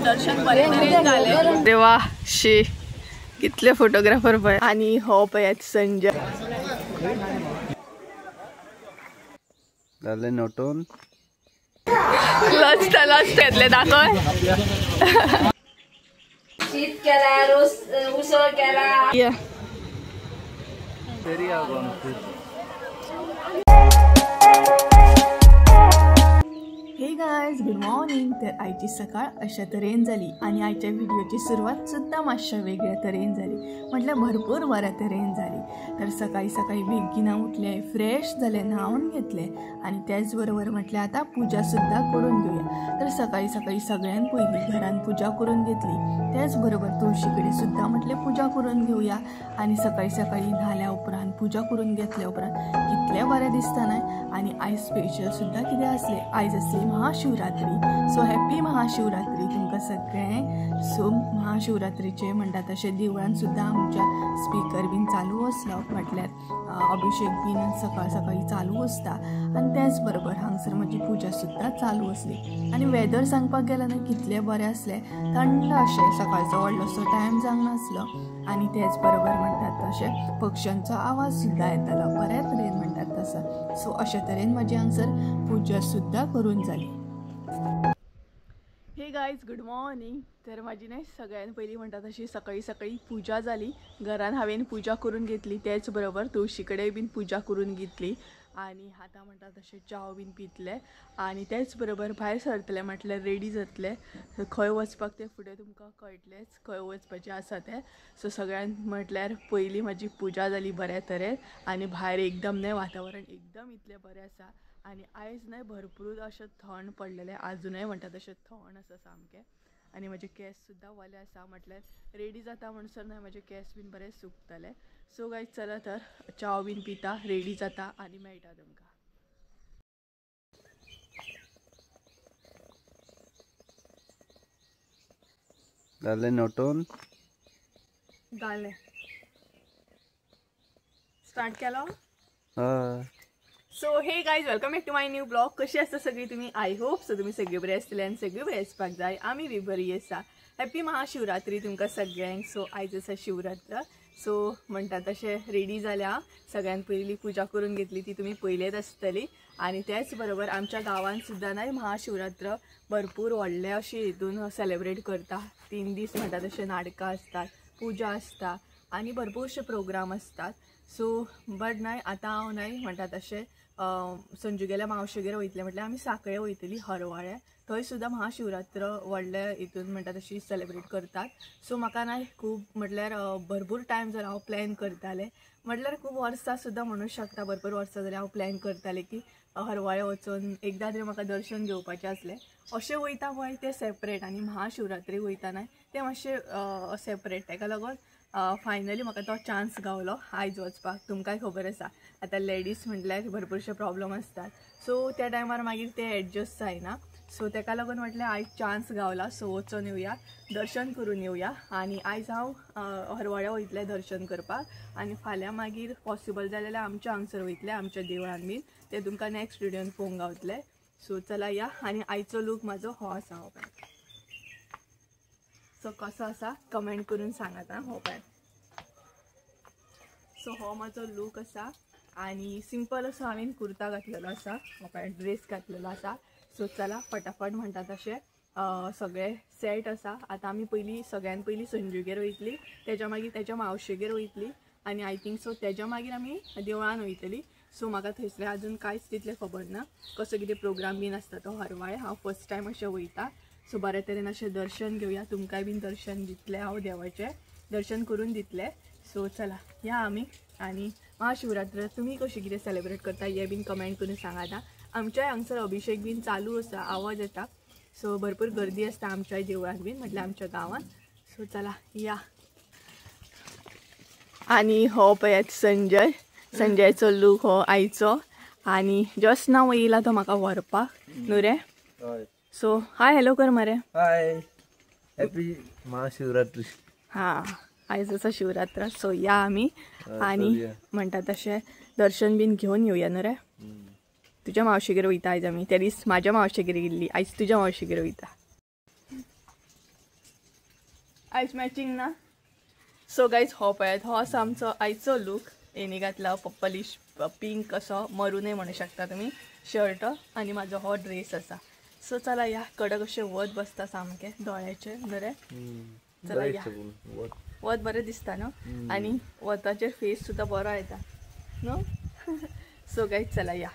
दर्शन बरें तरेन जालें. देवा शी कितले फोटोग्राफर पळय. आनी हो पळयात संजय. जालें नोटून लजता लजता येतले दाखय. शीत केला, रोस उसळ केला. हे गायज, गुड मॉर्निंग. तर आयची सकाळ अशा तरेन जाली आनी आयच्या व्हिडिओची सुरवात सुद्दां मातशा वेगळ्या तरेन जाली, म्हटल्यार भरपूर बऱ्या तरेन जाली. तर सकाळी सकाळी बेगीन उठले, फ्रेश जाले, न्हांवन घेतले आनी त्याच बरोबर म्हटल्यार आतां पुजा सुद्दां करून घेवया. तर सकाळी सकाळी सगळ्यान पयलीं घरान पुजा करून घेतली, त्याच बरोबर तुळशी कडेन सुद्दां म्हटलें पुजा करून घेवया. आनी सकाळी सकाळी न्हाल्या उपरांत पुजा करून घेतल्या उपरांत कितलें बरें दिसता न्हय. आनी आयज स्पेशल सुद्दां कितें आसलें, आयज आसली महाशिवरात्री. सो हॅप्पी महाशिवरात्री तुमकां सगळ्यांक. सो महाशिवरात्रीचे म्हणटा तशें देवळान सुद्दां आमच्या स्पिकर बीन चालू आसलो, म्हटल्यार अभिषेक बीन सकाळ सकाळी चालू आसता. आनी त्याच बरोबर हांगसर म्हजी पुजा सुद्दां चालू आसली. आनी वेदर सांगपाक गेल्यार न्हय कितलें बरें आसलें, थंड अशें, सकाळचो व्हडलोसो टायम जावंक नासलो. आनी तेच बरोबर म्हणटात तशें पक्ष्यांचो आवाज सुद्दां येतालो बऱ्या तरेन म्हणटात तसो. सो अशे तरेन म्हजी हांगसर पुजा सुद्दां करून जाली. हे गायज, गुड मॉर्निंग. तर म्हाजी न्हय सगळ्यान पयलीं म्हणटा तशी सकाळी सकाळी पुजा जाली. घरान हांवें पुजा करून घेतली, तेच बरोबर तुळशी कडेन बीन पुजा करून घेतली. आनी आतां म्हणटा तशें च्याव बीन पितले आनी तेच बरोबर भायर सरतले, म्हटल्यार रेडी जातले. खंय वचपाक तें फुडें तुमकां कळटलेंच, खंय वचपाचें आसा तें. सो सगळ्यान म्हटल्यार पयलीं म्हाजी पुजा जाली बऱ्या तरेन. आनी भायर एकदम न्हय वातावरण एकदम इतलें बरें आसा. आनी आयज न्हय भरपूर अशें थंड पडलेलें, आजुनय म्हणटा तशें थंड आसा सामकें. आनी म्हजे केंस सुद्दां वले आसा, म्हटल्यार रेडी जाता म्हणसर न्हय म्हजे केंस बीन बरे सुकतले. सो गायज चला तर च्याव बीन पिता, रेडी जाता आनी मेळटा तुमकां. जालें नोटून? जालें. स्टार्ट केलो? हय. So hey guys, welcome back to my new blog. कशी आसता सगळी तुमी? I hope so तुमी सगळी बरी आसतली आनी सगळी बरी आसपाक जाय. आमी बी बरी आसा. हॅप्पी महाशिवरात्री तुमकां सगळ्यांक. सो आयज आसा शिवरात्र. सो म्हणटा तशें रेडी जाल्या, सगळ्यान पयलीं पुजा करून घेतली ती तुमी पयलेच आसतली. आनी त्याच बरोबर आमच्या गांवांत सुद्दां न्हय महाशिवरात्र भरपूर व्हडले अशे हितून सेलेब्रेट करता. 3 दीस म्हणटा तशें नाटकां आसतात, पुजा आसता आनी भरपूरशे प्रोग्राम आसतात. सो बट न्हय आतां हांव न्हय म्हणटा तशें संजूगेल्या मावशेगेर वयतलें, म्हटल्यार आमी साखळे वयतली हरवाळे. थंय सुद्दां महाशिवरात्र व्हडले हितून म्हणटा तशी सेलेब्रेट करतात. सो म्हाका न्हय खूब म्हटल्यार भरपूर टायम जालो हांव प्लॅन करतालें, म्हटल्यार खूब वर्सां सुद्दां म्हणूंक शकता, भरपूर वर्सां जालीं हांव प्लॅन करतालें की हरवाळे वचून एकदां तरी म्हाका दर्शन घेवपाचें आसलें. अशें वयता पळय तें सेपरेट आनी महाशिवरात्रेक वयता न्हय तें मातशें सेपरेट. तेका लागून फायनली म्हाका तो चान्स गावलो आयज वचपाक. तुमकांय खबर आसा आतां लेडीज म्हटल्यार भरपूरशे प्रॉब्लम आसतात. सो त्या टायमार मागीर ते एडजस्ट जायना. सो तेका लागून म्हटल्यार आयज चान्स गावला, सो वचून येवया, दर्शन करून येवया. आनी आयज हांव हरवाड्या वयतलें दर्शन करपाक आनी फाल्यां मागीर पॉसिबल जालें जाल्यार आमच्या हांगसर वयतलें, आमच्या देवळान बीन. तें तुमकां नॅक्स्ट व्हिडियोन पळोवंक गावतलें. सो चला या. आनी आयचो लूक म्हाजो हो आसा, हो पळय. सो कसो आसा कमेंट करून सांगात आं. हो पळय. सो हो म्हाजो लूक आसा आनी सिंपल असो हांवें कुर्ता घातलेलो आसा, हो पळय ड्रेस घातलेलो आसा. सो चला फटाफट म्हणटा तशें सगळें सेट आसा. आतां आमी पयलीं सगळ्यान पयलीं संजूगेर वयतली, तेज्या मागीर तेज्या मावशेगेर वयतली आनी I think so तेज्या मागीर आमी देवळान वयतली. सो म्हाका थंयसरलें आजून कांयच तितलें खबर ना कसो कितें प्रोग्राम बीन आसता तो हरवाळे. हांव फर्स्ट टायम अशें वयता. सो बऱ्या तरेन अशें दर्शन घेवया, तुमकांय बीन दर्शन दितलें हांव, देवाचें दर्शन करून दितलें. सो चला या आमी. आनी महाशिवरात्र तुमी कशी कितें सेलेब्रेट करता हें बीन कमेंट करून सांगात. आमच्याय हांगसर अभिषेक बीन चालू आसा, आवाज येता. सो भरपूर गर्दी आसता आमच्याय देवळान बीन, म्हटल्यार आमच्या गांवांत. सो चला या. आनी हो पळयात संजय, संजयचो लूक हो आयचो. आनी जस्ट नाव येयला तो म्हाका व्हरपाक न्हू रे. सो हाय हॅलो कर मरे. हाय, हॅपी महाशिवरात्री. हां, आयज आसा शिवरात्र. सो या आमी आनी म्हणटा तशें दर्शन बीन घेवन येवया न्हू रे. तुज्या मावशेगेर वयता आयज आमी. त्या दीस म्हाज्या मावशेगेर गेल्ली, आयज तुज्या मावशेगेर वयता. आयज मॅचिंग ना. सो गायज हो पळयात हो आसा आमचो आयचो लूक. हेणी घातला पर्पलिश पिंक असो मरूनय म्हणू शकता तुमी शर्ट आनी म्हाजो हो ड्रेस आसा. सो चला या कडक अशें वत बसता सामकें दोळ्याचेर बरें. चला या वत बरें दिसता न्हू आनी वताचेर फेस सुद्दां बरो येता न्हू. सो गायज चला या.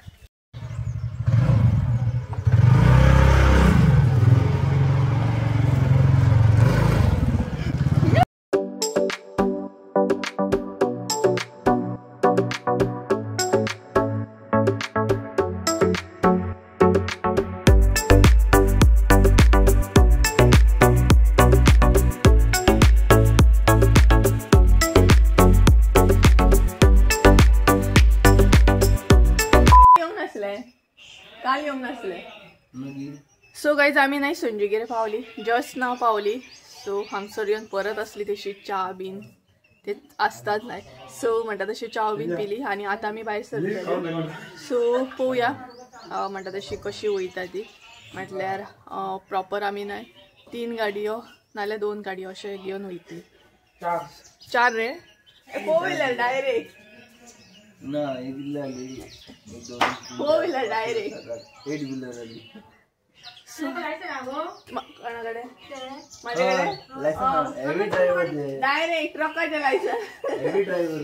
काल येवंक नासले. सो गायज आमी नाही संजूगेर पावली, जस्ट नाव पावली. सो हांगसर येवन परत आसली तशी च्या बीन ते आसतात न्हय. सो म्हणटा तशी च्या बीन पिली आनी आतां आमी भायर सरले. सो पळोवया म्हणटा तशी कशी वयता ती. म्हटल्यार प्रॉपर आमी न्हय 3 गाडयो नाल्यार 2 गाडयो अशें घेवन वयतली. 4 रे 4 व्हिलर डायरेक्ट ना, एक आली, 4 व्हिलर डायरेक्ट 8 व्हिलर आली. कोणाकडे? माझ्याकडे हेवी ड्रायव्हर डायरेक्ट ट्रकाचे licence. Heavy driver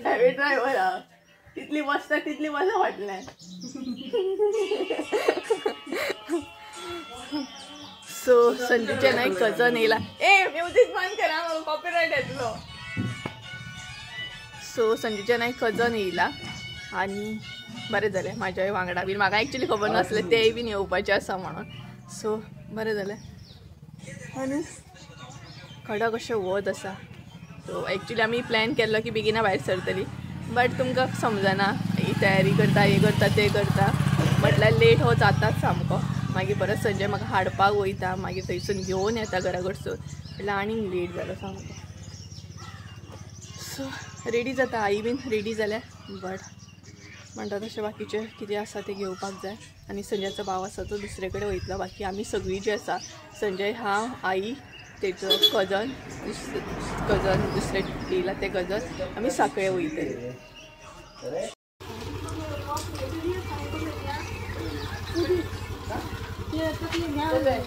heavy driver तितली बसता तितली बसा फाटल्यान. सो संजूचे न्हय कजन येयला. ए म्युजीक बंद करा, कॉपीरायट येतलो. सो संजूचे न्हय कजन येयला आनी बरें जालें म्हाज्या वांगडा बीन. म्हाका एक्चुली खबर नासलें तेय बीन येवपाचें आसा म्हणून. सो बरें जालें. आनी कडक अशें वत आसा. सो एक्चुली आमी प्लॅन केल्लो की बेगिना भायर सरतली, बट तुमकां समजना ही तयारी करता हें करता तें करता म्हटल्यार लेट हो जाताच सामको. मागीर परत संजय म्हाका हाडपाक वयता, मागीर थंयसून घेवन येता घरा कडसून, म्हटल्यार आनीक लेट जालो सामको. सो रेडी जाता, आई बीन रेडी जाल्या, बट म्हणटा तशें बाकीचें कितें आसा तें घेवपाक जाय. आनी संजयाचो भाव आसा तो दुसरे कडेन वयतलो. बाकी आमी सगळीं जी आसा संजय, हांव, आई, तेजो कजन, कजन दुसरे येयला ते कजन, आमी साकळे वयतले.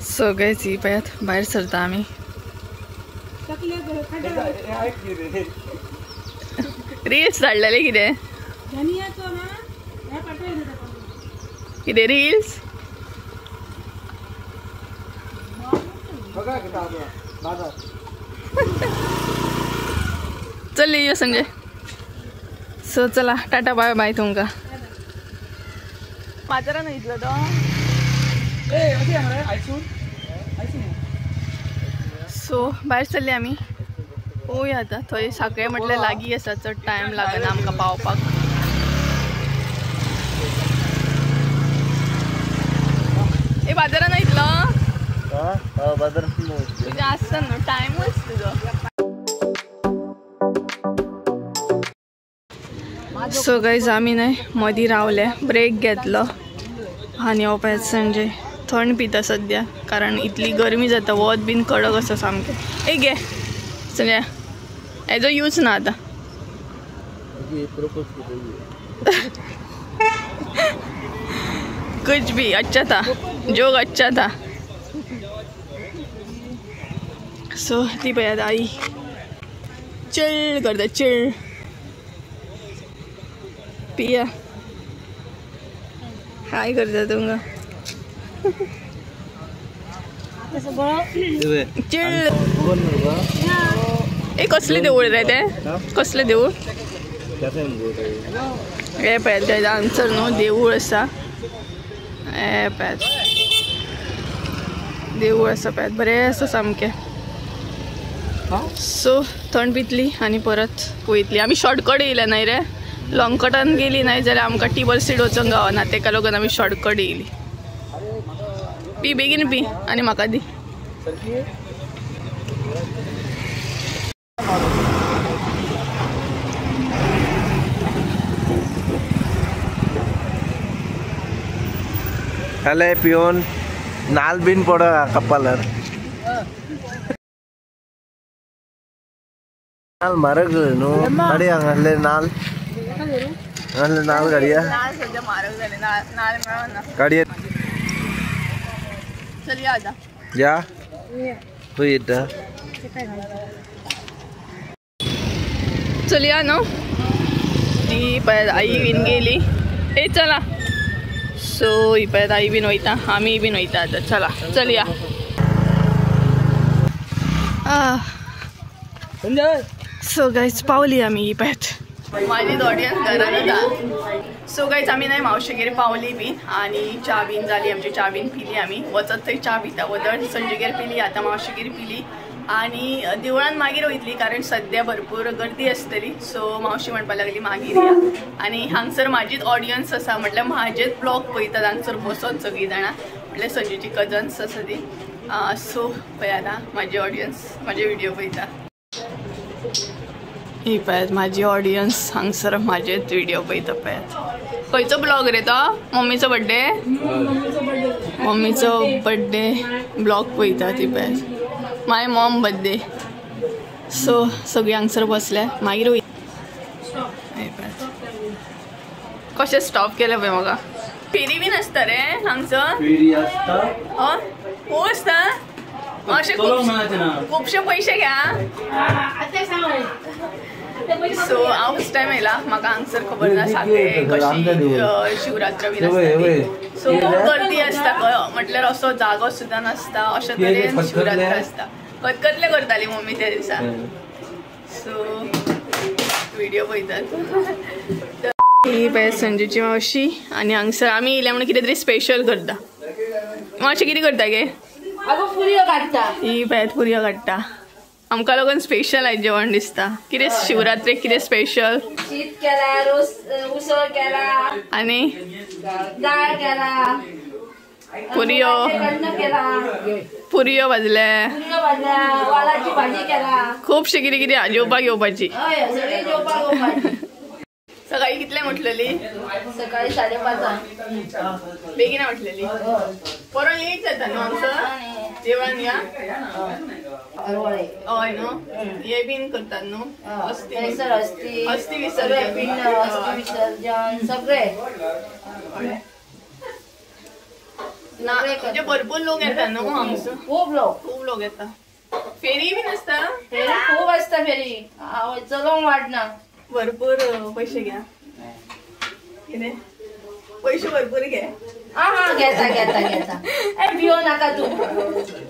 सगळेच ही पळयात भायर सरता आमी. रिल्स धाडलेले कितें कितें रिल्स? चल यो संजय. सो चला टाटा बाय बाय तुमकां. बाजारान वयतलो तो. सो भायर सरले आमी. पळोवया आतां थंय साकळे म्हटल्यार लागीं आसा, चड टायम लागना आमकां पावपाक. ए बाजारान वयतलो तुजें आसता न्हू टायमूच तुजो. सो गायज आमी न्हय मदीं रावले, ब्रेक घेतलो आनी हो पळयात संजय थंड पिता सद्या, कारण इतली गरमी जाता, वत बीन कडक आसा सामकें. ए घे संजय, हेजो यूज ना आतां. कुछ भी अच्छा था, जोक अच्छा था. सो ती पळयात आई चिल करता, चिल पिया हाय करता तुमकां. चिल. ए कसलें देवूळ रे तें? कसलें देवूळ? हे पळयात हांगसर न्हू देवूळ आसा. हे पळयात देवूळ आसा पळयात, बरें आसा सामकें. सो थंड पितली आनी परत वयतली. आमी शॉर्टकट येयले न्हय रे, लॉंग कटान गेली न्हय जाल्यार आमकां टिबल सीट वचोंक गावना, तेका लागून आमी शॉर्टकट येयली. पी बेगीन पी आनी म्हाका दी. पिवन नाल बीन पडो कपालार. नाल म्हारग न्हू गाडी हांगासले नाल हांगासले नाल गाडया नाल सद्या म्हारग जाले नाल मेळना गाडये चल या आता या खंय येता चल या न्हू ती पळय आई बीन गेली ए चला सो ही पळय आई बीन वयता आमी बीन वयता आतां चला चल या. सो गायज पावली आमी ही पळयात माझी ऑडियन्स घरानूच आहा. सो गायज आमी नाही मावशेगेर पावली बीन आनी च्या बीन जाली आमची च्या बीन पिली आमी वचत थंय च्या पिता वदळ संजयगेर पिली आतां मावशेगेर पिली आनी देवळान मागीर वयतली कारण सद्या भरपूर गर्दी आसतली. सो मावशी म्हणपाक लागली मागीर या आनी हांगसर म्हाजीच ऑडियन्स आसा म्हटल्यार म्हाजेच ब्लॉग पळयतात हांगसर बसोन सगळीं जाणां म्हटल्यार संजूची कजन्स आसा ती. सो पळय आतां म्हाजी ऑडियन्स म्हाजे व्हिडिओ पळयता. ही पळयात म्हाजी ऑडियन्स हांगसर म्हाजेच व्हिडिओ पळयता पळयात. खंयचो ब्लॉग रे तो? मम्मीचो बड्डे मम्मीचो बड्डे ब्लॉग पळयता ती पळयात. My mom birthday. सो सगळीं हांगसर बसल्या मागीर वयता. कशें स्टॉप केलें पळय म्हाका. फेरी बीन आसता रे हांगसर? फेरी आसता हय खूब आसता अशें खुबशे पयशे घ्या. सो हांव फर्स्ट टायम येयला म्हाका हांगसर खबर ना साखळे कशी शिवरात्र बीन आसता. सो खूब गर्दी आसता म्हटल्यार असो जागो सुद्दां नासता अशे तरेन शिवरात्र आसता. खतखतले करताली मम्मी त्या दिसा. सो व्हिडिओ पळयतात. ही पळय संजूची मावशी आनी हांगसर आमी येयल्या म्हणून कितें तरी स्पेशल करता. मावशी कितें करता गे? पुरयो काडटा. ही पळयात पुरयो काडटा. आमकां लागून स्पेशल आयज जेवण दिसता. कितें शिवरात्रेक कितें स्पेशल? शीत केला, रोस उसळ केला आनी दाळ केला, पुरयो पुरयो भाजले, वालाची भाजी केला, खुबशे कितें कितें जेवपाक येवपाची. हय सगळी जेवपाक येवपाची. सकाळी कितल्यांक उठलेली? सकाळी 5:30. बेगीन उठलेली. परत लेट जाता न्हू आमचो देवळान या? हय न्हू हे बीन करतात न्हू अस्थी अस्थी विसर्जन विसर्जन सगळे ना म्हणजे भरपूर लोक येतात न्हू हांगसर. खूब लोक खूब लोक येता. फेरी बीन आसता? फेरी खूब आसता. फेरी चलोवंक वाडना. भरपूर पैसे घ्या कितें पैसे भरपूर घे. आं हां घेता घेता घेता. ए भियो नाका तूं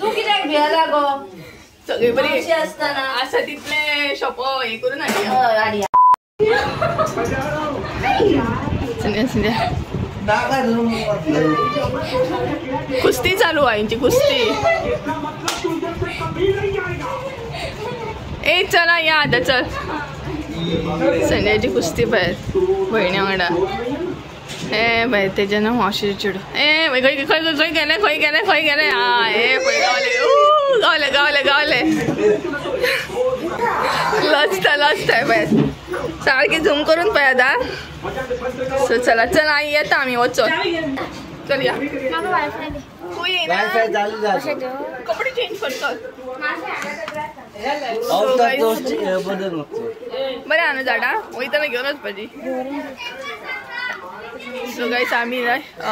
तूं कित्याक भियेला गो? सगळी बरी आसतना आसा तितले शॉप हे करून हाडया. कुस्ती चालू आहे यांची कुस्ती. ए चला या आता चल. संजयाची कुस्ती पळयात भयणी वांगडा. ए बाय तेजें ना मावशेचें चेडूं. ए खंय खंय खंय गेलें खंय गेलें खंय गेलें? आं ए पळय गावलें गावलें गावलें गावलें. लजता लजता पळयात सारकी झूम करून पळयात. आं सो चला चला आई येता आमी वचोन. चल या. कपडे चेंज करतो. बरें आहा न्हू झाडां वयतना घेवन वचपाची. सो गायज आमी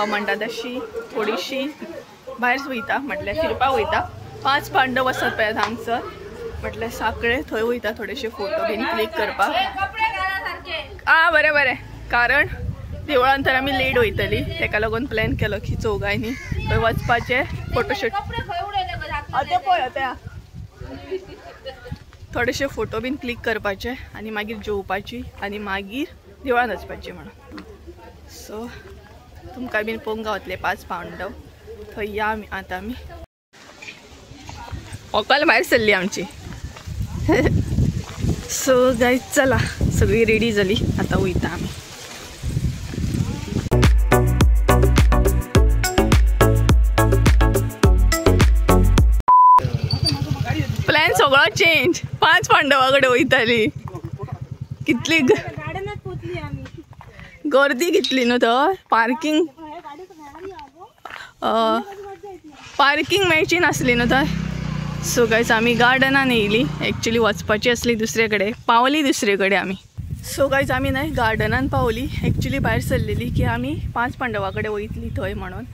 म्हणटा तशी थोडीशी भायर वयता म्हटल्यार फिरपाक वयता. 5 पांडव आसात पळयात हांगसर म्हटल्यार साखळे थंय वयता थोडेशे फोटो बीन क्लिक करपाक. आं बरें बरें कारण देवळान तर आमी लेट वयतली तेका लागून प्लॅन केलो की चौगांनी थंय वचपाचें फोटोशूट. आतां पळय आतां थोडेशे फोटो बीन क्लिक करपाचे आनी मागीर जेवपाची आनी मागीर देवळान वचपाचें म्हणून. सो तुमकां बीन पळोवंक गावतले 5 पांडव थंय या आमी आतां. आमी व्हंकल भायर सरली आमची. सो गायज चला सगळी रेडी जाली आतां वयता आमी. प्लॅन सगळो चेंज. 5 पांडवा कडेन वयताली. कितली गर्दी कितली न्हू थंय. पार्किंग पार्किंग मेळची नासली न्हू थंय. सो गायज आमी गार्डनान येयली. एक्चुली वचपाची आसली दुसरे कडेन, पावली दुसरे कडेन आमी. सो गायज आमी न्हय गार्डनान पावली. एक्चुली भायर सरलेली की आमी 5 पांडवा कडेन वयतली थंय म्हणून,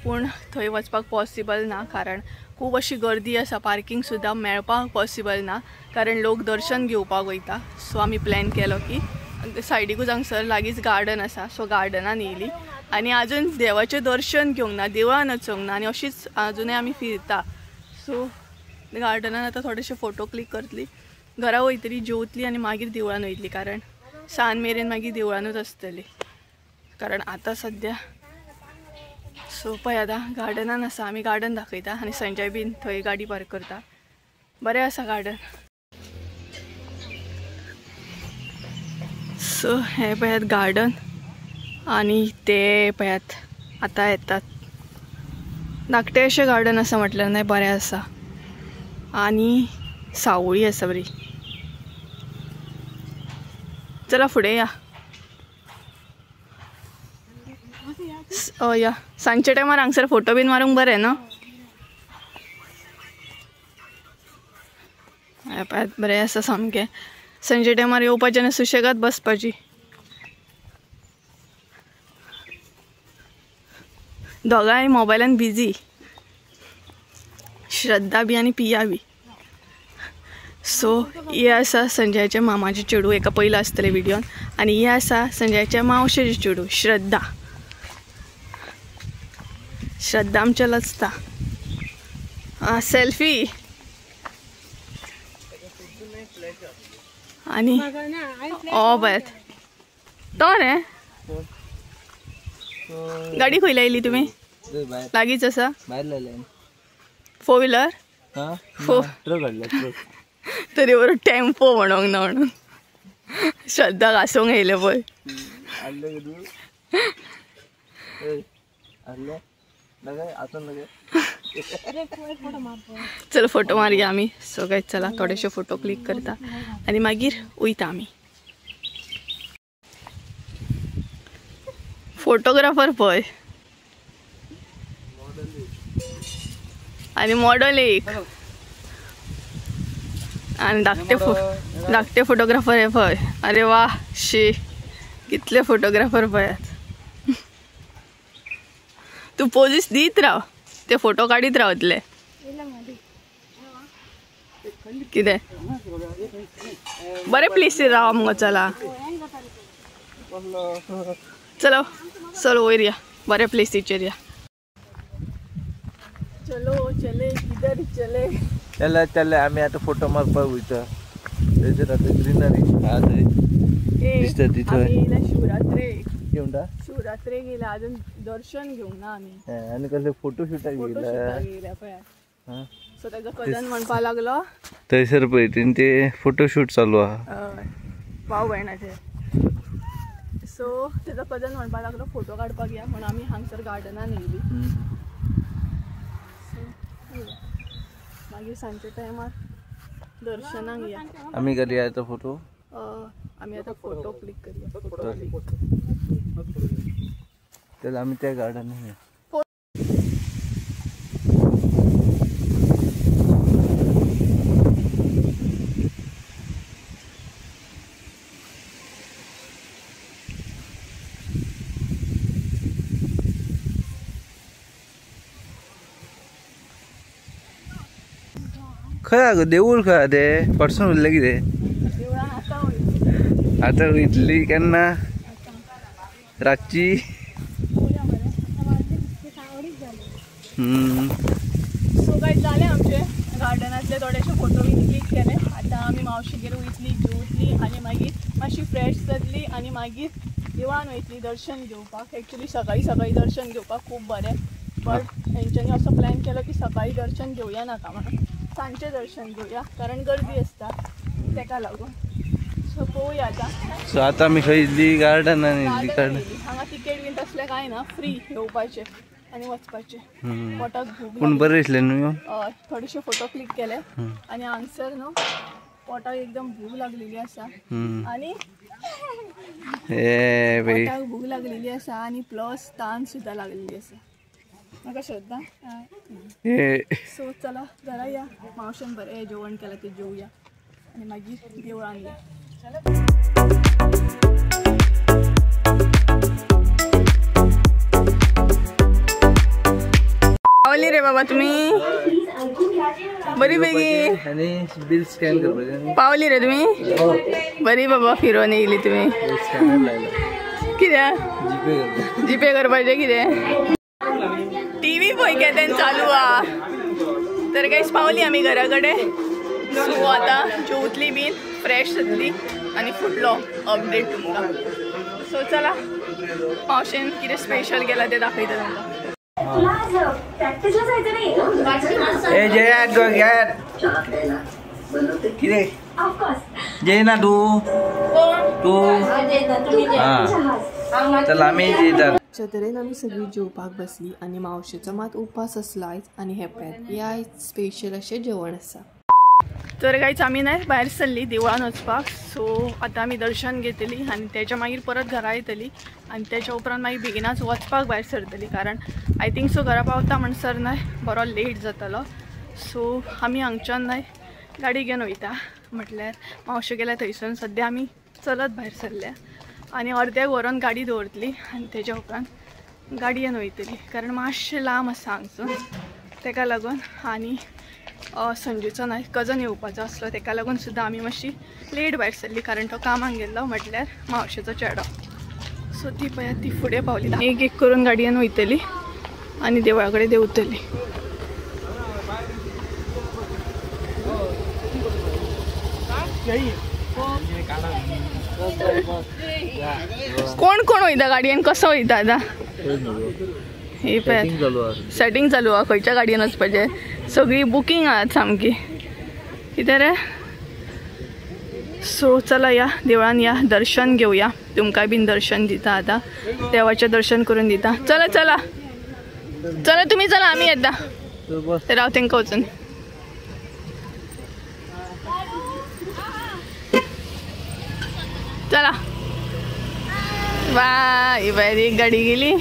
पूण थंय वचपाक पॉसिबल ना कारण खूब अशी गर्दी आसा. पार्किंग सुद्दां मेळपाक पॉसिबल ना कारण लोक दर्शन घेवपाक वयता. सो आमी प्लॅन केलो की सायडीकूच हांगसर लागींच गार्डन आसा, सो गार्डनान येयली आनी आजून देवाचें दर्शन घेवंक ना, देवळान वचूंक ना आनी अशीच आजुनूय आमी फिरता. सो गार्डनान आतां थोडेशे फोटो क्लिक करतली, घरा वयतली, जेवतली आनी मागीर देवळान वयतली कारण सांज मेरेन मागीर देवळानूच आसतली कारण आतां सद्या. सो पळय आतां गार्डनान आसा आमी, गार्डन दाखयता आनी संजय बीन थंय गाडी पार्क करता. बरें आसा गार्डन. सो हें पळयात गार्डन आनी ते पळयात आतां येतात. धाकटें अशें गार्डन आसा म्हटल्यार न्हय बरें आसा आनी सावळी आसा बरी. चला फुडें या. या सांजच्या टायमार हांगसर फोटो बीन मारूंक बरें न्हू. पळयात बरें आसा सामकें. सांजच्या टायमार येवपाचें आनी सुशेगाद बसपाची. दोगांय मोबायलान बिजी, श्रद्धा बी आनी पिया बी. सो हे आसा संजयाच्या मामाचें चेडूं, एका पयलां आसतलें व्हिडियोन, आनी हे आसा संजयाच्या मावशेचें चेडूं श्रद्धा. श्रद्धा आमचें लजता. सेल्फी आनी ओ पळयात तो रे. गाडी खंय लायली तुमी? लागींच आसा. फोर व्हिलर तरी बरो टेम्पो म्हणूंक ना म्हणून श्रद्धा घासूंक येयलें पळय. चल फोटो मारया आमी. सो गायज चला थोडेशे फोटो क्लिक करता आनी मागीर वयता आमी. फोटोग्राफर पळय आनी मॉडल एक आनी धाकटे धाकटे फोटोग्राफर हे पळय. अरे वा शी कितले फोटोग्राफर पळयात. तूं पोजीस दीत राव, ते फोटो काडीत रावतले. कितें बरें प्लेसीर राव मुगो. चला चलो चल वयर या, बऱ्या प्लेसीचेर या. चलो चले किधर चले. चला चले आमी आतां फोटो मारपाक वयता. थंयसर आतां ग्रिनरी आहा थंय दिसता ती थंय. शिवरात्रेक म्हणटा, शिवरात्रेक येयला अजून दर्शन घेवंक ना आमी. आनी कसले फोटो शुटाक येयला पळय. सो ताजो कजन म्हणपाक लागलो थंयसर पळय ते फोटोशूट चालू आहा भाव भयणाचे. सो ताजो कजन म्हणपाक लागलो फोटो काडपाक या म्हणून आमी हांगसर गार्डनान येयली. सो मागीर सांजच्या टायमार दर्शनाक या. आमी करूया आतां फोटो. आमी आतां फोटो क्लिक करूया. चल आमी त्या गार्डनान या. खंय आगो देवूळ खंय आहा तें फटसून उरलें कितें? आतां वयतली केन्ना रातची. सो गायज जालें आमचें गार्डनांतले थोडेशे फोटो बी क्लिक केले. आतां आमी मावशीगेर वयतली, जेवतली आनी मागीर मातशी फ्रेश जातली आनी मागीर देवळान वयतली दर्शन घेवपाक. एक्चुली सकाळीं सकाळीं दर्शन घेवपाक खूब बरें, बट हेंच्यांनी असो प्लॅन केलो की सकाळीं दर्शन घेवया नाका म्हणून सांजचें दर्शन घेवया कारण गर्दी आसता तेका लागून. सो पळोवया आतां. सो आतां आमी खंय येयल्ली गार्डनान येयल्ली. हांगा तिकेट बीन तसलें कांय ना, फ्री येवपाचें आनी वचपाचें. पोटाक भूक पूण बरें दिसलें न्हू. थोडेशे फोटो क्लिक केले आनी हांगसर न्हू पोटाक एकदम भूक लागलेली आसा आनी पोटाक भूक लागलेली आसा आनी प्लस तान सुद्दां लागलेली आसा. म्हाका श्रद्धा. सो चला घरा या, मावशेन बरें जेवण केलां तें जेवया आनी मागीर देवळान या. पावली रे बाबा तुम्ही बरी बेगी बिल स्कॅन करपाचें. पावली रे तुम्ही बरी बाबा फिरोवन येयली तुम्ही. कित्याक जीपे करपाचें कितें टीव्ही पळय केदें चालू आ. तर गायस पावली आमी घरा कडेन. सो आतां जेवतली बीन फ्रेश जातली आनी फुडलो अपडेट तुमकां. सो चला मावशेन कितें स्पेशल केलां तें दाखयता तुमकां. जेना तूं तूं चल आमी जेतात. अशा तरेन आमी सगळीं जेवपाक बसली आनी मावशेचो मात उपास आसलो आयज आनी हें पळयात हें आयज स्पेशल अशें जेवण आसा. तर गायज आमी न्हय भायर सरली देवळान वचपाक. सो आतां आमी दर्शन घेतली आनी तेच्या मागीर परत घरा येतली आनी तेच्या उपरांत मागीर बेगिनाच वचपाक भायर सरतली, कारण I think so घरा पावता म्हणसर न्हय बरो लेट जातलो. सो आमी हांगच्यान न्हय गाडी घेवन वयता, म्हटल्यार मावशे गेल्या थंयसून सद्या आमी चलत भायर सरल्या आनी अर्द्याक व्हरोन गाडी दवरतली आनी तेच्या उपरांत गाडयेन वयतली, कारण मातशें लांब आसा हांगसून तेका लागून. आनी संजूचो न्हय कजन येवपाचो आसलो तेका लागून सुद्दां आमी मातशी लेट भायर सरली, कारण तो कामाक गेल्लो म्हटल्यार मावशेचो चेडो. सो ती पळयात ती फुडें पावली. एक एक करून गाडयेन वयतली आनी देवळा कडेन देंवतली. कोण कोण वयता गाडयेन, कसो वयता आतां हे पळयात सेटींग चालू आहा. खंयच्या गाडयेन वचपाचें सगळी बुकींग आहात सामकी कितें रे. सो चला या देवळान या, दर्शन घेवया. तुमकां बीन दर्शन दिता आतां, देवाचें दर्शन करून दिता. चला चला चला तुमी चला, आमी येता. राव तेंकां वचून. चला बाय बाय. एक गाडी गेली,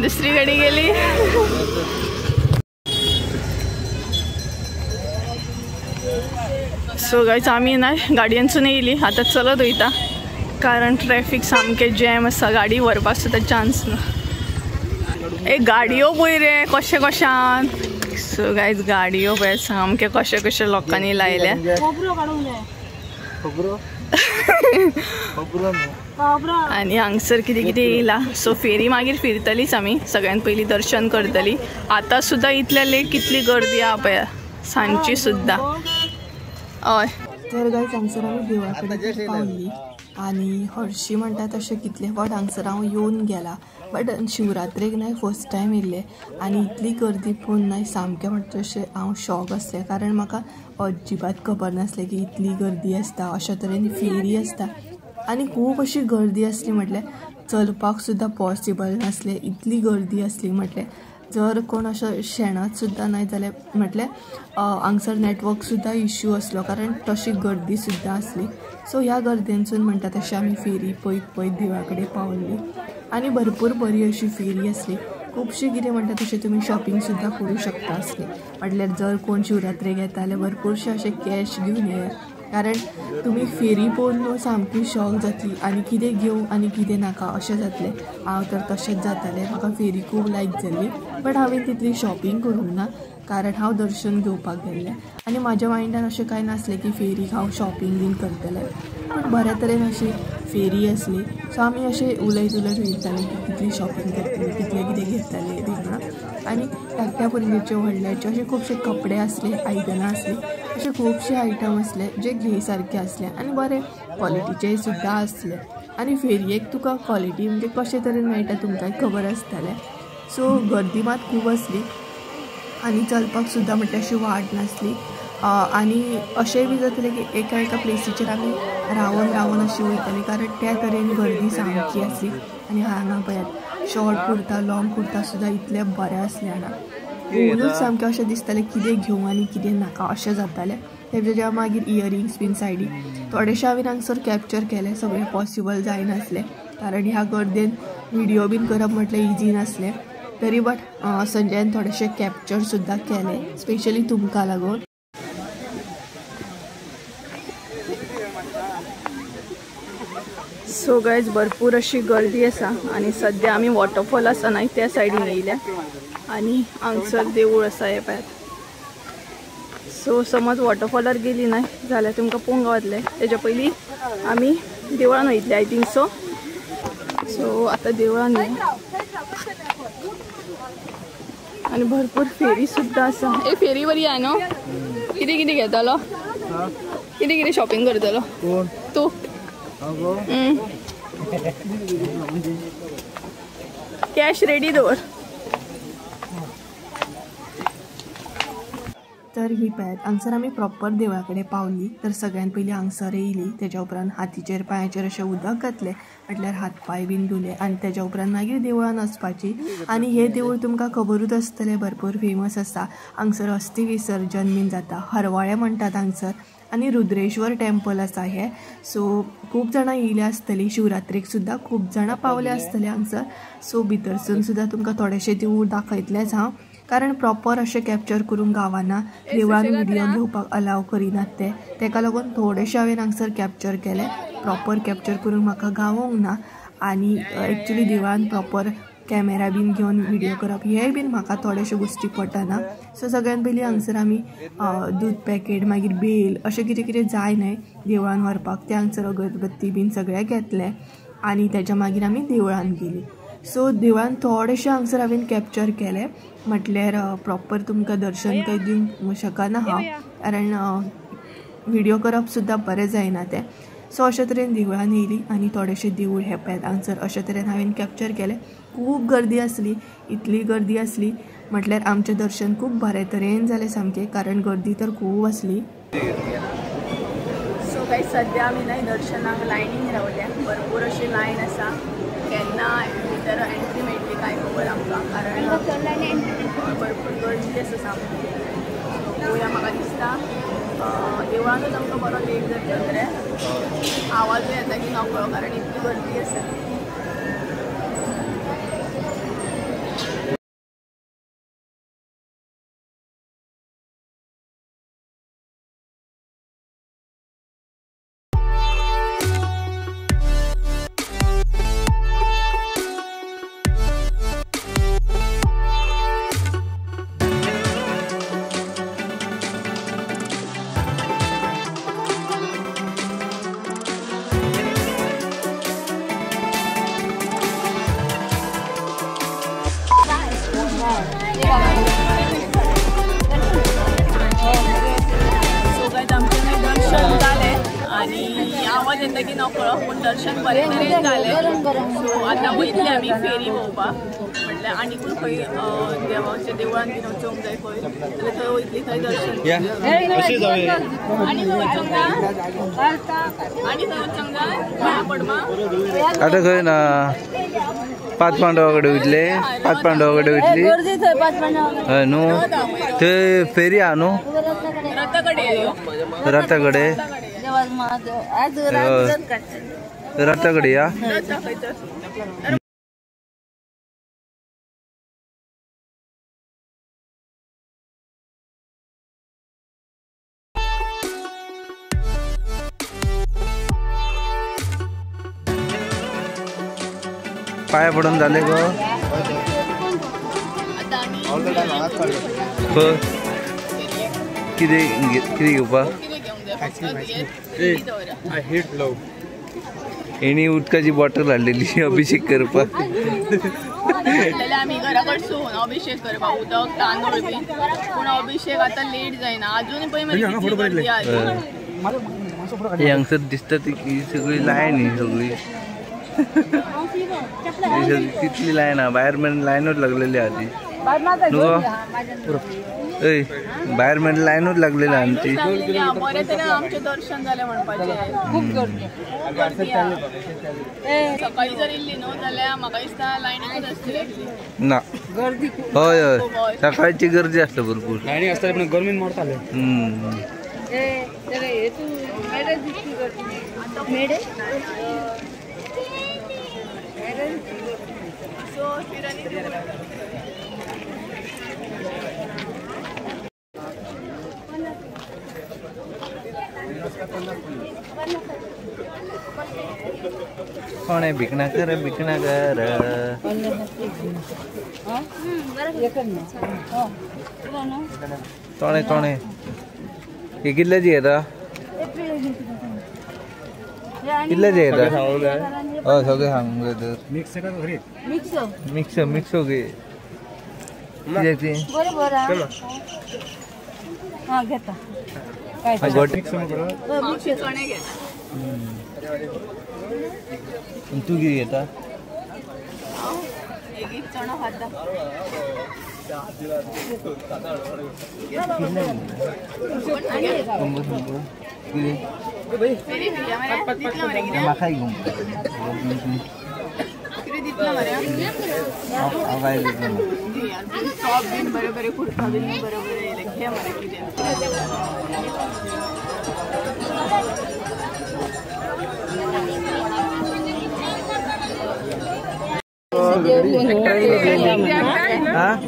दुसरी गाडी गेली. सो गायज आमी न्हय गाडयेनसून येयली, आतां चलत वयता, कारण ट्रॅफिक सामकें जॅम आसा, गाडी व्हरपाक सुद्दां चान्स ना. एक गाडयो पळय रे कशें कशान. सो गायज गाडयो पळय सामकें कशें कशें लोकांनी लायल्या. आनी हांगसर कितें कितें येयला. सो फेरी मागीर फिरतलीच आमी, सगळ्यान पयलीं दर्शन करतली. आतां सुद्दां इतल्या लेट कितली गर्दी आहा पळय सांजची सुद्दां. हय तर गायज हांगसर आमी देवळा कडेन पावली आनी हरशीं म्हणटा तशें कितले फावट हांगसर हांव येवन गेला, बट शिवरात्रेक न्हय फर्स्ट टायम येयल्लें आनी इतली गर्दी पळोवन न्हय सामकें म्हणटा तशें हांव शॉक आसलें, कारण म्हाका अजिबात खबर नासलें की इतली गर्दी आसता, अशा तरेन फेरी आसता आनी खूब अशी गर्दी आसली. म्हटल्यार चलपाक सुद्दां पॉसिबल नासलें, इतली गर्दी आसली. म्हटल्यार जर कोण असो शेणत सुद्दां न्हय जाल्यार म्हटल्यार हांगसर नेटवर्क सुद्दां इश्यू आसलो, कारण तशी गर्दी सुद्दां आसली. सो ह्या गर्देनसून म्हणटा तशें आमी फेरी पळयत पळयत देवळा कडेन पावली आनी भरपूर बरी अशी फेरी आसली. खुबशी कितें म्हणटा तशें तुमी शॉपिंग सुद्दां करूं शकता आसली. म्हटल्यार जर कोण शिवरात्रेक येता जाल्यार भरपूरशे अशे कॅश घेवन येयात, कारण तुमी फेरी पळोवन न्हू सामकी शॉक जातली आनी कितें घेवं आनी कितें नाका अशें जातलें. हांव तर तशेंच जातालें, म्हाका फेरी खूब लायक जाली, बट हांवें तितली शॉपिंग करूंक ना, कारण हांव दर्शन घेवपाक गेल्लें आनी म्हाज्या मायंडान अशें कांय नासलें की फेरीक हांव शॉपिंग बीन करतलें. पूण बऱ्या तरेन अशी फेरी आसली. सो आमी अशें उलयत उलयत वयतालीं की कितली शॉपिंग करतली, कितलें कितें घेतलें बीन म्हणून. आनी धाकट्या भुरग्याचे व्हडल्याचे अशे खुबशे कपडे आसले, आयदनां आसली, अशे खुबशे आयटम आसले जे घे सारके आसले आनी बरे क्वॉलिटीचे सुद्दां आसले. आनी फेरयेक तुका क्वॉलिटी म्हणजे कशे तरेन मेळटा तुमकांय खबर आसतलें. सो गर्दी मात खूब आसली आनी चलपाक सुद्दां म्हटल्यार अशी वाट नासली. आनी अशेंय बी जातलें की एका एका प्लेसीचेर आमी रावन रावन अशी वयताली, कारण त्या तरेन गर्दी सामकी आसली. आनी हांगा पळयात शॉर्ट कुर्ता लॉंग कुर्ता सुद्दां इतले बरे आसले हांगा, पळोवनूच सामकें अशें दिसतालें कितें घेवं आनी कितें नाका अशें जातालें. तेच्या मागीर इयरिंग्स बीन सायडीक थोडेशें हांवें हांगसर कॅप्चर केलें, सगळें पॉसिबल जायनासलें कारण ह्या गर्देन व्हिडियो बीन करप म्हटल्यार इजी नासलें. तरी बट संजयान थोडेशे कॅप्चर सुद्दां केले स्पेशली तुमकां लागून. सो गायज भरपूर अशी गर्दी आसा आनी सद्या आमी वॉटरफॉल आसा न्हय त्या सायडीन येयल्या आनी हांगसर देवूळ आसा हे पळयात. सो समज वॉटरफॉलार गेली न्हय जाल्यार तुमकां पळोवंक गावतलें. तेच्या पयलीं आमी देवळान वयतले I think so. सो आतां देवळान आनी भरपूर फेरी सुद्दां आसा. ए फेरी बरी आहा न्हू. कितें कितें घेतलो, कितें कितें शॉपिंग करतलो तूं? कॅश रेडी दवर. तर ही पळयात हांगसर आमी प्रॉपर देवळा कडेन पावली. तर सगळ्यान पयलीं हांगसर येयली, तेज्या उपरांत हातीचेर पांयाचेर अशें उदक घातलें म्हटल्यार हात पांय बीन धुले आनी तेज्या उपरांत मागीर देवळान वचपाची. आनी हें देवूळ तुमकां खबरूच आसतलें, भरपूर फेमस आसा. हांगसर अस्थी विसर्जन बीन जाता, हरवाळे म्हणटात हांगसर. आनी रुद्रेश्वर टेम्पल आसा हें. सो खूब जाणां येयल्या आसतलीं, शिवरात्रेक सुद्दां खूब जाणां पावल्या आसतलीं हांगसर. सो भितरसून सुद्दां तुमकां थोडेशें देवूळ दाखयतलेंच हांव, कारण प्रॉपर अशें कॅप्चर करूंक गावना, देवळान व्हिडियो घेवपाक अलाव करिनात ते, तेका लागून थोडेशें हांवें हांगसर कॅप्चर केलें. प्रॉपर कॅप्चर करूंक म्हाका गावोंक ना आनी एक्चुली देवळान प्रॉपर कॅमेरा बीन घेवन व्हिडियो करप हेंय बीन म्हाका थोडेश्यो गोश्टी पटना. सो सगळ्यान पयलीं हांगसर आमी दूद पॅकेट मागीर बेल अशें कितें कितें जाय न्हय देवळान व्हरपाक, तें हांगसर अगरबत्ती बीन सगळें घेतलें आनी तेच्या मागीर आमी देवळान गेलीं. सो देवळान थोडेशें हांगसर हांवें कॅप्चर केलें, म्हटल्यार प्रॉपर तुमकां दर्शन कांय दिवंक शकना हांव, कारण व्हिडियो करप सुद्दां बरें जायना तें. सो अशे तरेन देवळान येयली आनी थोडेशें देवूळ हें पळयात हांगसर अशे तरेन हांवें कॅप्चर केलें. खूब गर्दी आसली, इतली गर्दी आसली म्हटल्यार आमचें दर्शन खूब बरे तरेन जालें सामकें, कारण गर्दी तर खूब आसली. सो गायज सद्या आमी न्हय दर्शनाक लायनीन रावल्या, भरपूर अशी लायन आसा. केन्ना भितर एंट्री मेळटली कांय खबर आमकां, कारण भरपूर गर्दी आसा सामकी. पळोवया, म्हाका दिसता देवळानूच आमकां बरो लेट जातलो रे, आवाजूय येता की नकळो, कारण इतली गर्दी आसा. आवाज येता की नकळो, पूण दर्शन बरें तरेन जालें. सो आतां वयतले आमी फेरी भोंवपाक, म्हटल्यार आनीकूय खंय देवाच्या देवळान बीन वचोंक जाय खंय जाल्यार थंय वयतली, थंय दर्शन. आनी खंय वचोंक जाय, आनी खंय वचोंक जाय पडमा आतां खंय ना, पांच पांडवा कडेन वयतले, पांच पांडवा कडेन वयतली हय न्हू, थंय फेरी आहा न्हू रथा कडेन, रथा कडेन या. पाया पडून झाले गो. कितें कितें घेवपाक हेणी उदकाची बॉटल हाडलेली अभिषेक करपाक. आमी घरा कडसून अभिषेक करपाक उदक तांदूळ बीन, पूण अभिषेक आतां लेट जायना अजून पळय. हांगसर दिसता ती सगळी लायन ही सगळी तितली लायन आहा, भायर मेरेन लायनूच लागलेली आहा ती न्हू गो. भायर मेरेन लायनूच लागलेली आहा ती. बरें तरेन आमचें दर्शन जालें म्हणपाचें. खूब गर्दी सकाळी जर इल्ली न्हू जाल्यार म्हाका दिसता लायनीकूच आसतली ना. हय हय, सकाळची गर्दी आसता भरपूर, लायनी आसता पण गर्मीन मरताले. सो फिरानी कोण आहे भिकणा कर भिकणा कर तोणे तोणे हे कितल्याची येता कितल्याची येता हय सगळे सांगूंक तर मिक्स मिक्स ओके कित्याची तू कितें घेता एक चणो खाता म्हाका टॉप बीन बरे बरे कुर्ता बीन बरे बरे येयले घे मरे कितें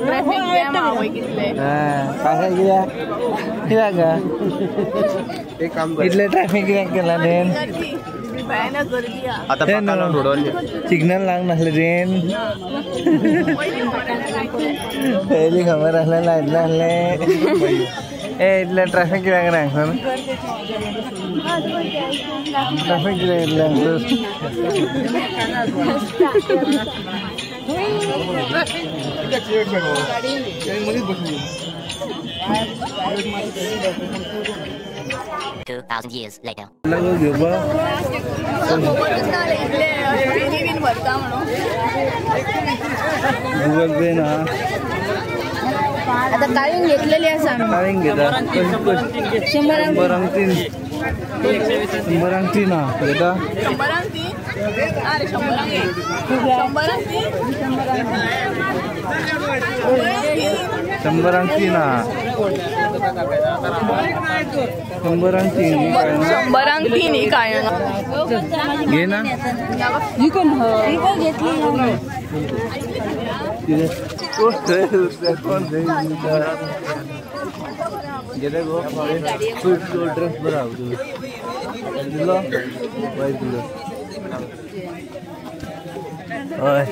ट्रॅफिक जॅम आवय कितले कित्याक इतले ट्रॅफिक कित्याक केला तेन भयानक गर्दी सिग्नल लागूंक नासलें तेन पयली खबर आसलें लायतलें आसलें ए इतलें ट्रॅफिक कित्याक रे हांगसर ट्रॅफिक कित्याक इतलें हांगसर $2,000 years later. Google पे ना आता काळींग घेतलेली आसा काळींग घेता शंबरांक तीन शंबरांक तीन हा घेता शंबरांक तीन अरे शंबरांक एक शंबरांक तीन शंबरांक तीन हा शंबरांक तीन शंबरांक तीन ही काय घे ना घेतली कोण गेले गो ड्रेस बरो आहा तुजो दिलो वयर दिलो हय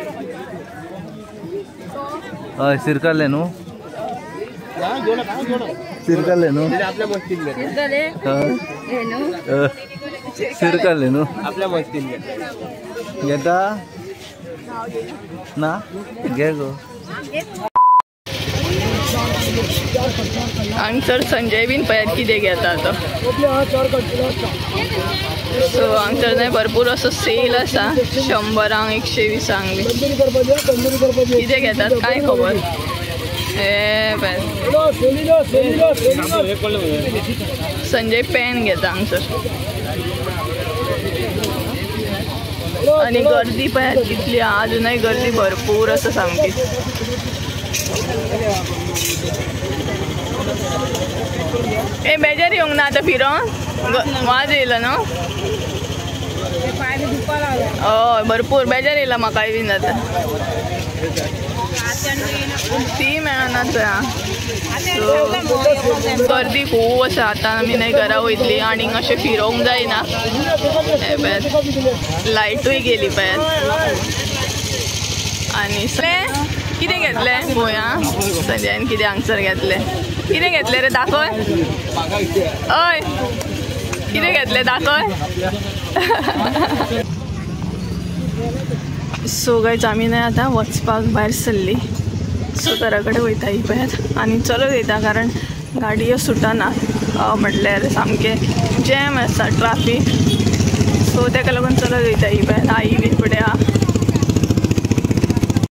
हय सिरकल्ले न्हू सिरकल्ले न्हू सिरकल्ले न्हू घेता ना घे गो. हांगसर संजय बीन पळयात कितें घेता आतां. सो हांगसर न्हय भरपूर असो सेल आसा 100 120 बी कितें घेतात कांय खबर. हे पळयात संजय पेन घेता हांगसर. आनी गर्दी पळयात कितली आजुनय गर्दी भरपूर आसा सामकी. ए बेजार येवंक ना आतां फिरोन वाज येयलो न्हू. हय भरपूर बेजार येयला म्हाकाय बीन आतां ती मेळना थंय. सो गर्दी खूब आसा आतां आमी न्हय घरा वयतली आनीक अशें फिरोवंक जायना. हे पळयात लायटूय गेली पळयात. आनी कितें घेतलें पळोवया संजयान कितें हांगसर घेतलें. कितें घेतलें रे दाखय. हय कितें घेतलें दाखय. सो गायज आमी न्हय आतां वचपाक भायर सरली. सो घरा कडेन वयता ही पळयात आनी चलत वयता कारण गाडयो सुटना म्हटल्यार सामकें जॅम आसा ट्राफीक. सो तेका लागून चलत वयता ही पळयात. आई बीन फुडें आहा.